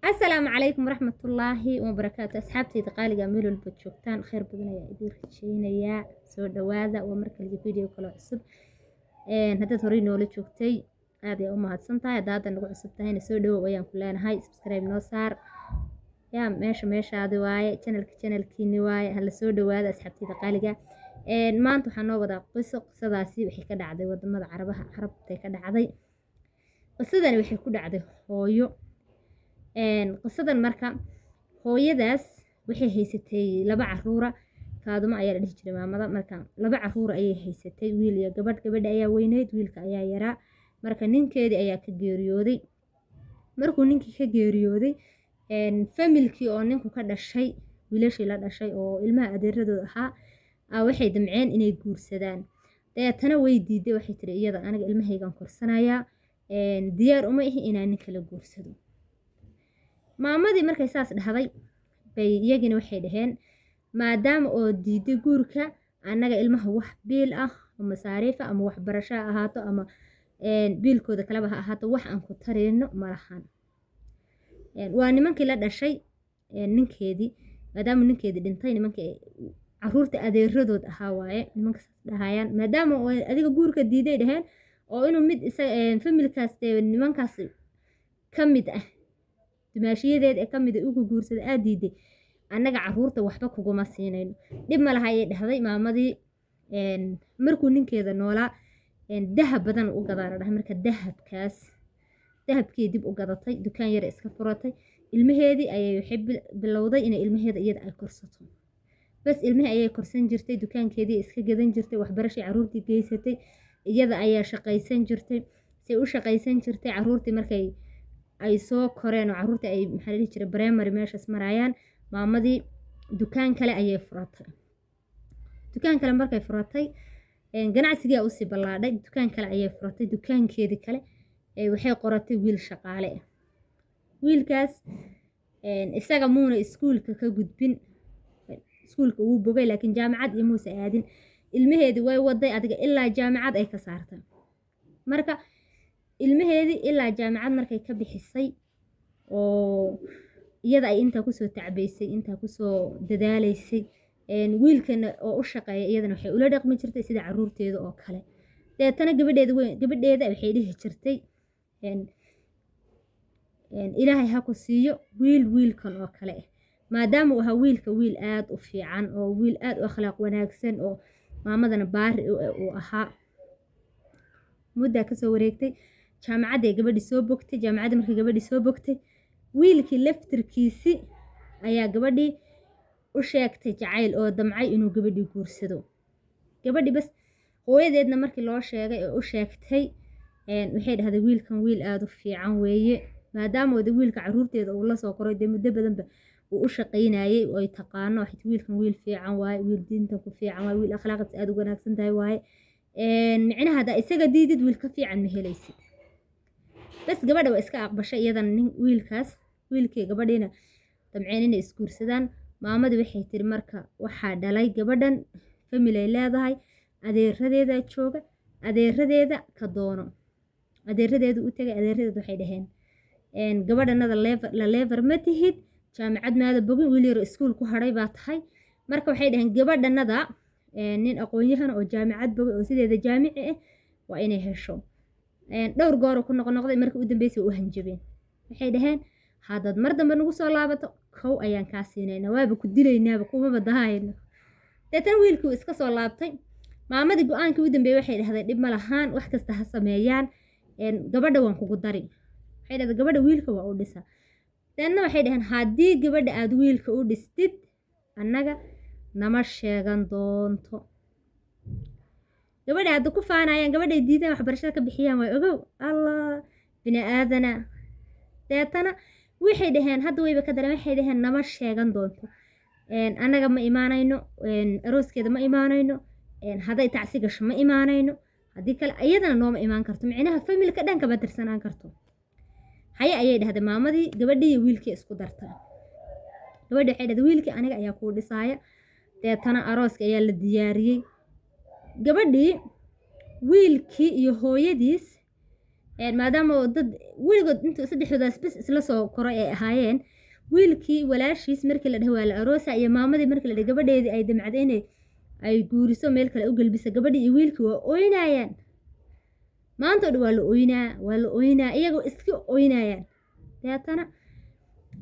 Asalaamu calaykum waraxmatullaahi wabarakaatu. Asxaabtayda qaaliga, meel walba joogtaan, khayr badan ayaa idiin rajeynayaa. Soo dhawaada, waa mar kale video kale cusub. Haddaad horey noola joogtay, aad ayaa u mahadsan tahay. Hadda hadda nagu cusub tahayna, soo dhawow ayaan ku leenahay. Subscribe noo saar, yaa meesha meeshaadi waaye, channelka channelkiini waaye. Hala soo dhawaada, asxaabtayda qaaliga. Maanta waxaa noo wadaa qiso. Qisadaasi waxay ka dhacday wadamada Carabaha, Carabtay ka dhacday. Qisadani waxay ku dhacday hooyo. Qisadan marka, hooyadaas waxay haysatay laba caruura. Faadumo ayaa la dhihi jiray maamada. Marka laba caruura ayay haysatay, wiil iyo gabadh. Gabadha ayaa weyneyd, wiilka ayaa yaraa. Marka ninkeedii ayaa ka geeriyooday. Markuu ninkii ka geeriyooday, familkii oo ninku ka dhashay, wiilashii la dhashay oo ilmaha adeeradooda ahaa, waxay damceen inay guursadaan. Deetana way diiday. Waxay tiri iyada: "Aniga ilmahaygaan korsanayaa, diyaar uma ihi inaan nin kala guursado." Maamadii markay saas dhahday bay iyagina waxay dhaheen: "Maadaama oo diiday guurka, annaga ilmaha wax biil ah oo masaariifa, ama waxbarasho ha ahaato ama biilkooda kaleba ha ahaato, wax aan ku tarayno malahan." Waa nimankii la dhashay ninkeedii. Maadaama ninkeedii dhintay, nimankii caruurta adeeradood ahaa waaye nimanka saas dhahayaan. "Maadaama oo adiga guurka diiday," dhaheen, "oo inuu mid familkaas dee nimankaas ka mid ah, dumaashiyadeed ee ka mid ah ugu guursada aad diiday, annaga caruurta waxba kuguma siinayno." "Dhib ma laha," ayay dhahday maamadii. Markuu ninkeeda noolaa, dahab badan u gadaa la dhahay. Marka dahabkaas, dahabkii dib u gadatay, dukaan yar iska furatay. Ilmaheedii ayay waxay bilowday inay ilmaheeda iyada ay korsato. Bas, ilmihii ayay korsan jirtay, dukaankeedii iska gadan jirtay, waxbarashay caruurtii geysatay, iyada ayaa shaqaysan jirtay. Say u shaqaysan jirtay, caruurtii markay ay soo koreen oo caruurtii ay, maxaa la dhihi jiray, primary meeshaas marayaan, maamadii dukaan kale ayay furatay. Dukaan kale markay furatay, ganacsigii usii ballaadhay. Dukaan kale ayay furatay. Dukaankeedii kale waxay qoratay wiil shaqaale ah. Wiilkaas isaga muuna iskuulka ka gudbin, iskuulka wuu bogay, laakiin jaamacad iyo muuse aadin. Ilmaheedii way waday adiga ilaa jaamacad ay ka saartay. Marka ilmaheedii ilaa jaamacad markay ka bixisay oo iyada ay intaa kusoo tacbaysay, intaa kusoo dadaalaysay, wiilkana oo u shaqeeya, iyadana waxay ula dhaqmi jirtay sida caruurteeda oo kale. Deetana gabadheeda weyn, gabadheeda waxay dhihi jirtay: "Ilaahay ha ku siiyo wiil wiilkan oo kale ah." Maadaama uu ahaa wiilka wiil aad u fiican oo wiil aad u akhlaaq wanaagsan oo maamadana baari uu ahaa. Muddaa kasoo wareegtay, jaamacadday gabadhii soo bogtay. Jaamacadda markay gabadhii soo bogtay, wiilkii laftirkiisi ayaa gabadhii u sheegtay jacayl oo damcay inuu gabadhii guursado. Gabadhii bas, hooyadeedna markii loo sheegay oo u sheegtay, waxay dhahday: "Wiilkan wiil aada u fiican weeye." Maadaama wada wiilka caruurteeda uu lasoo koray, dee muddo badanba uu u shaqaynayay oo ay taqaano, waxay tihi: "Wiilkan wiil fiican waaye, wiil diinta ku fiican waaye, wiil akhlaaqdiisa aada u wanaagsan tahay waaye. Micnaha haddaa isaga diidid, wiil ka fiican ma helaysid." Bas, gabadha waa iska aqbashay iyadana nin wiilkaas. Wiilkii gabadhiina damceen inay isguursadaan. Maamadii waxay tiri: "Marka waxaa dhalay gabadhan family ay leedahay, adeeradeeda jooga, adeeradeeda ka doono." Adeeradeedu u tegay. Adeeradeed waxay dhaheen: "Gabadhanada la level ma tihid, jaamacad maada bogin, wiil yaro iskuul ku hadhay baa tahay." Marka waxay dhaheen: "Gabadhanada nin aqoon-yahan oo jaamacad bogay oo sideeda jaamici ah waa inay hesho." Dhowr goor ku noqnoqday. Markii u dambeysay way u hanjabeen. Waxay dhaheen: "Haddaad mar dambe nagu soo laabato, kow ayaan kaa siinaynaa, waaba ku dilaynaaba, kumaba dahayno." Deetana wiilkii wuu iska soo laabtay. Maamadii go-aankii u dambeeyey waxay dhahday: "Dhib ma lahaan, wax kasta ha sameeyaan, gabadha waan kugu dari." Waxay dhahday: "Gabadha wiilka waa u dhisa." Deedna waxay dhaheen: "Haddii gabadha aad wiilka u dhistid, annaga nama sheegan doonto." Gabadha hadda ku faanayaan, gabadhay diideen waxbarashada ka bixiyaan, way ogow Allah bini aadana. Deetana waxay dhaheen, hadda wayba ka dareen, waxay dhaheen: "Nama sheegan doonto, annaga ma imaanayno arooskeeda, ma imaanayno hadday tacsi gasho, ma imaanayno haddii kale, iyadana nooma imaan karto, micnaha familka dhan kama tirsanaan karto." "Haye," ayay dhahday maamadii. Gabadhii iyo wiilkii isku dartay. Gabadhi waxay dhahday: "Wiilkii aniga ayaa kuu dhisaaya." Deetana arooska ayaa la diyaariyey. Gabadhii, wiilkii iyo hooyadiis Maadaama oo dad weligood intuu saddexdoodaas bes isla soo koray ay ahaayeen, wiilkii walaashiis markii la dhahay waa la aroosa iyo maamadii markii la dhahay gabadheedii ay damcday inay ay guuriso, meel kale u gelbiso gabadhii, iyo wiilkii waa ooynayaan maanta oo dhan. Waa la ooynaa, waa la ooynaa, iyagoo iska ooynayaan. Deetana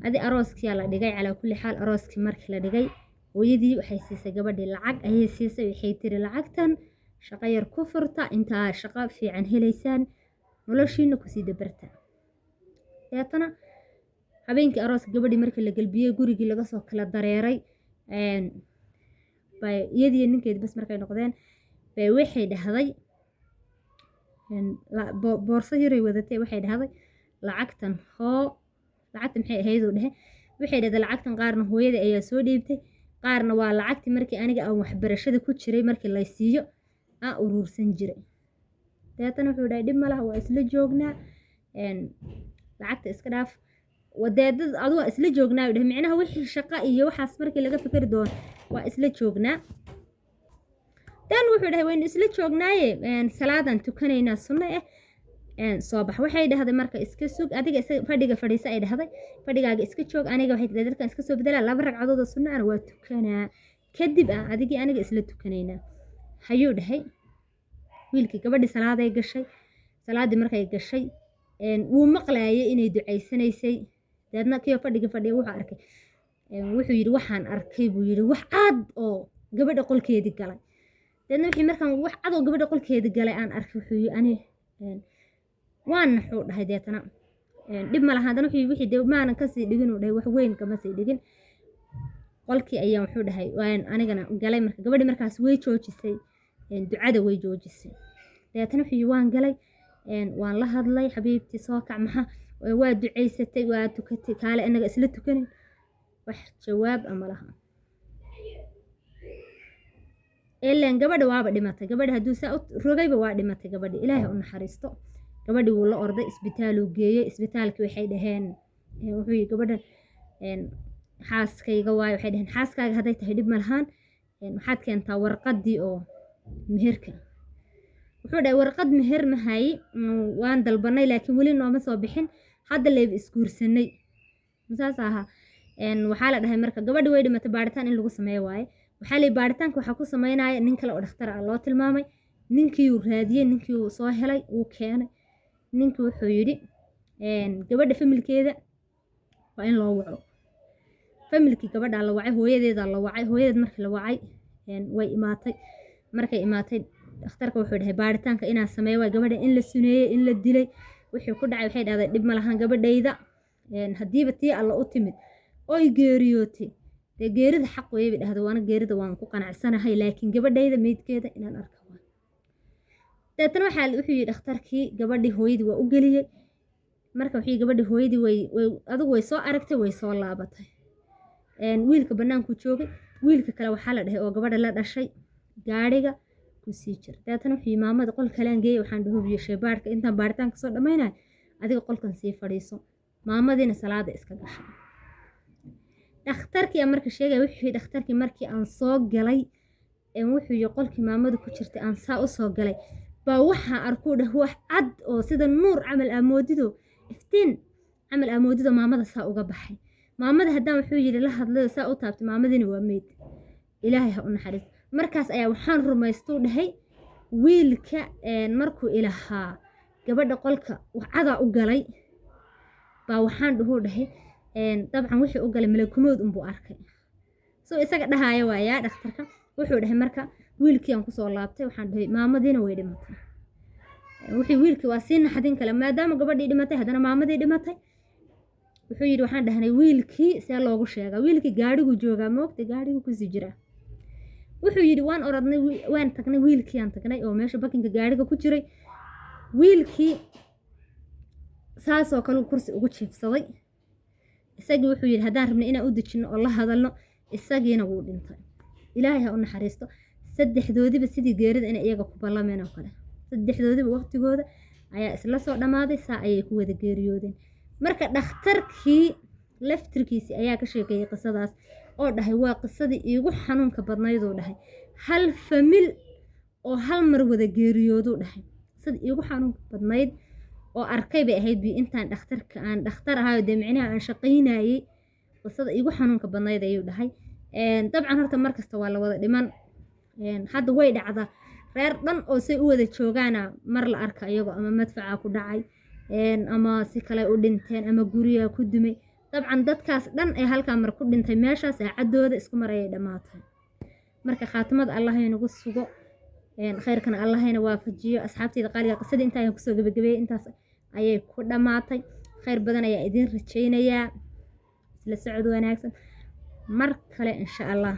adi arooskiyaa la dhigay. Calaa kulli xaal, arooskii markii la dhigay, hooyadii waxay siisay gabadhii lacag ayay siisay. Waxay tiri, "Lacagtan shaqo yar ku furta, intaa shaqo fiican helaysaan noloshiina kusii dabarta." Deetana habeenkii arooska gabadhii markii la gelbiyey, gurigii laga soo kala dareeray, bay iyadii ninkeedi bas markay noqdeen bay waxay dhahday, boorso yaray wadatay, waxay dhahday, "Lacagtan hoo." "Lacagta maxay ahayd?" uu dhehe. Waxay dhahday, "Lacagtan qaarna hooyada ayaa soo dhiibtay, qaarna waa lacagtii markii aniga aan waxbarashada ku jiray markii lay siiyo aan uruursan jiray." Deetana wuxuu dhahay, "Dhib ma laha, waa isla joognaa, lacagta iska dhaaf, wadeedad adu waa isla joognaa," uu dhahay. Micnaha wixii shaqo iyo waxaas markii laga fikri doono, waa isla joognaa. Dan wuxuu dhahay, "Waynu isla joognaaye, salaadan tukanaynaa sunno ah, soo bax." Waxay dhahday, "Marka iska sug adiga, iska fadhiga fadhiisa," ay dhahday, "fadhigaaga iska joog. Aniga," waxay tidhi, "dadkan iska soo bedelaa, laba ragcadood oo sunno ana waa tukanaa, kadib ah adigii aniga isla tukanaynaa." Hayuu dhahay wiilkii. Gabadhii salaaday gashay. Salaaddii markay gashay, wuu maqlaayay inay ducaysanaysay. Deedna kii fadhiga fadhiya wuxuu arkay, wuxuu yidhi, "Waxaan arkay," buu yidhi, "wax cad oo gabadha qolkeedii galay." Deedna wixii markaan wax cad oo gabadha qolkeedii galay aan arkay, wuxuu yidhi, "Ani waan naxuu," dhahay. Deetana dhib ma laha. Haddana wuxuu yidhi, wixii dee maanan kasii dhigin, uu dhahay, wax weyn kama sii dhigin. Qolkii ayaan, wuxuu dhahay, waan anigana galay. Marka gabadhi markaas way joojisay, ducada way joojisay. Deetana wuxuu yidhi, "Waan galay, waan la hadlay, 'Xabiibtii, soo kac, maxaa waa ducaysatay, waa tukatay, kaale inaga isla tukanin.' Wax jawaab ama laha. Ilaan gabadha waaba dhimatay. Gabadha hadduu saa u rogayba waa dhimatay gabadhi. Ilaahay ha u naxariisto. Gabadhi wuu la orday, isbitaaluu geeyey. Isbitaalkii waxay dhaheen, wuxuu yidhi, 'Gabadhan xaaskayga waayo.' Waxay dhaheen, 'Xaaskaaga hadday tahay dhib ma lahaan, waxaad keentaa warqaddii oo meherka.' Wuxuu dhahay, 'Warqad meher ma hayi, waan dalbanay laakiin weli nooma soo bixin, hadda leeba isguursanay.' Saas ahaa. Waxaa la dhahay, marka gabadhi way dhimatay, baaritaan in lagu sameeyo waaye. Waxaa la yidhi, baaritaanka waxaa ku sameynaya nin kale oo dhakhtar ah loo tilmaamay. Ninkii uu raadiyey, ninkii uu soo helay, wuu keenay. Ninkii wuxuu yidhi, gabadha familkeeda waa in loo waco. Familkii gabadhaa la wacay, hooyadeedaa la wacay. Hooyadeed markii la wacay, way imaatay. Markay imaatay, dhakhtarka wuxuu dhahay, baaritaanka inaan sameeyo waay, gabadha in la suneeyey, in la dilay, wixii ku dhacay. Waxay dhahday, 'Dhib ma lahan gabadhayda, haddiiba tii alla u timid oy geeriyootay, dee geerida xaq weeye,' bay dhahday, 'waana geerida waan ku qanacsanahay, laakiin gabadhayda meydkeeda inaan arka waa.' Deetana waxaa wuxuu yidhi dhakhtarkii, gabadhii hooyadii waa u geliyey. Marka wuxuu yidhi, gabadhii hooyadii way adigu way soo aragtay, way soo laabatay. Wiilka bannaankuu joogay. Wiilka kale waxaa la dhahay oo gabadha la dhashay, gaadhiga ku sii jira. Deetana wuxuu yidhi, maamada qol kalaan geeyey, waxaan dhahubiyo shaybaadhka intaan baaritaanka soo dhammaynayo, adiga qolkan sii fadhiiso. Maamadiina salaada iska gashay. Dhakhtarkii aa marka sheegaya, wuxuu yidhi, dhakhtarkii markii aan soo galay, wuxuu yidhi, qolkii maamadu ku jirtay aan saa u soo galay baa waxaa arkuu dhah wax cad oo sida nuur camal aamoodido, iftiin camal aamoodido, maamada saa uga baxay. Maamada haddaan, wuxuu yidhi, la hadlayo, saa u taabtay, maamadina waa meyd. Ilaahay ha u naxariisto. Markaas ayaa waxaan rumaystuu dhahay, wiilka markuu ilahaa gabadha qolka cadaa u galay baa waxaan dhuhuu dhahay, dabcan wixii u galay malakumood unbuu arkay. Soo isaga dhahaya waayaa dhakhtarka. Wuxuu dhahay, marka wiilkii aan kusoo laabtay, waxaan dhahay, maamadiina way dhimatay. Wuxuu wiilkii waa sii naxdin kale, maadaama gabadhii dhimatay, haddana maamadii dhimatay. Wuxuu yidhi, waxaan dhahnay, wiilkii see loogu sheegaa? Wiilkii gaadhigu joogaa, moogta gaadhigu kusii jiraa. Wuxuu yidhi, waan orodnay, waan tagnay, wiilkii aan tagnay oo meesha bakinka gaadhiga ku jiray. Wiilkii saasoo kale kursi ugu jiifsaday isagii. Wuxuu yidhi, haddaan rabnay inaan u dejinno oo la hadalno, isagiina wuu dhintay. Ilaahay ha u naxariisto. Saddexdoodiba sidii geerida inay iyaga ku ballameen oo kale, saddexdoodiba waqtigooda ayaa isla soo dhammaaday, saa ayay ku wada geeriyoodeen. Marka dhakhtarkii laftirkiisii ayaa ka sheekeeyey qisadaas oo dhahay, waa qisadii iigu xanuunka badnayduu dhahay, hal famil oo hal mar wada geeriyooduu dhahay, qisadii iigu xanuunka badnayd. Oo arkay bay ahayd bi intaan dhakhtarka aan dhakhtar ahayo, dee micnaha aan shaqaynayay, qisada igu xanuunka badnayd, ayuu dhahay. Dabcan horta mar kasta waa la wada dhiman. Hadda way dhacdaa, reer dhan oo say u wada joogaana mar la arka iyagoo ama madfaca ku dhacay ama si kale u dhinteen ama guriga ku dumay. Dabcan dadkaas dhan ee halkaa mar ku dhintay meesha, saacadooda isku mar ayay dhammaatay. Marka khaatimada Allah inagu sugo, khayrkana Allah ina waafajiyo. Asxaabteyda qaaliga, qisadii inta ayaan kusoo gabagabeeyey, intaas ayay ku dhammaatay. Khayr badan ayaa idiin rajaynayaa, isla socod wanaagsan mar kale, insha Allah.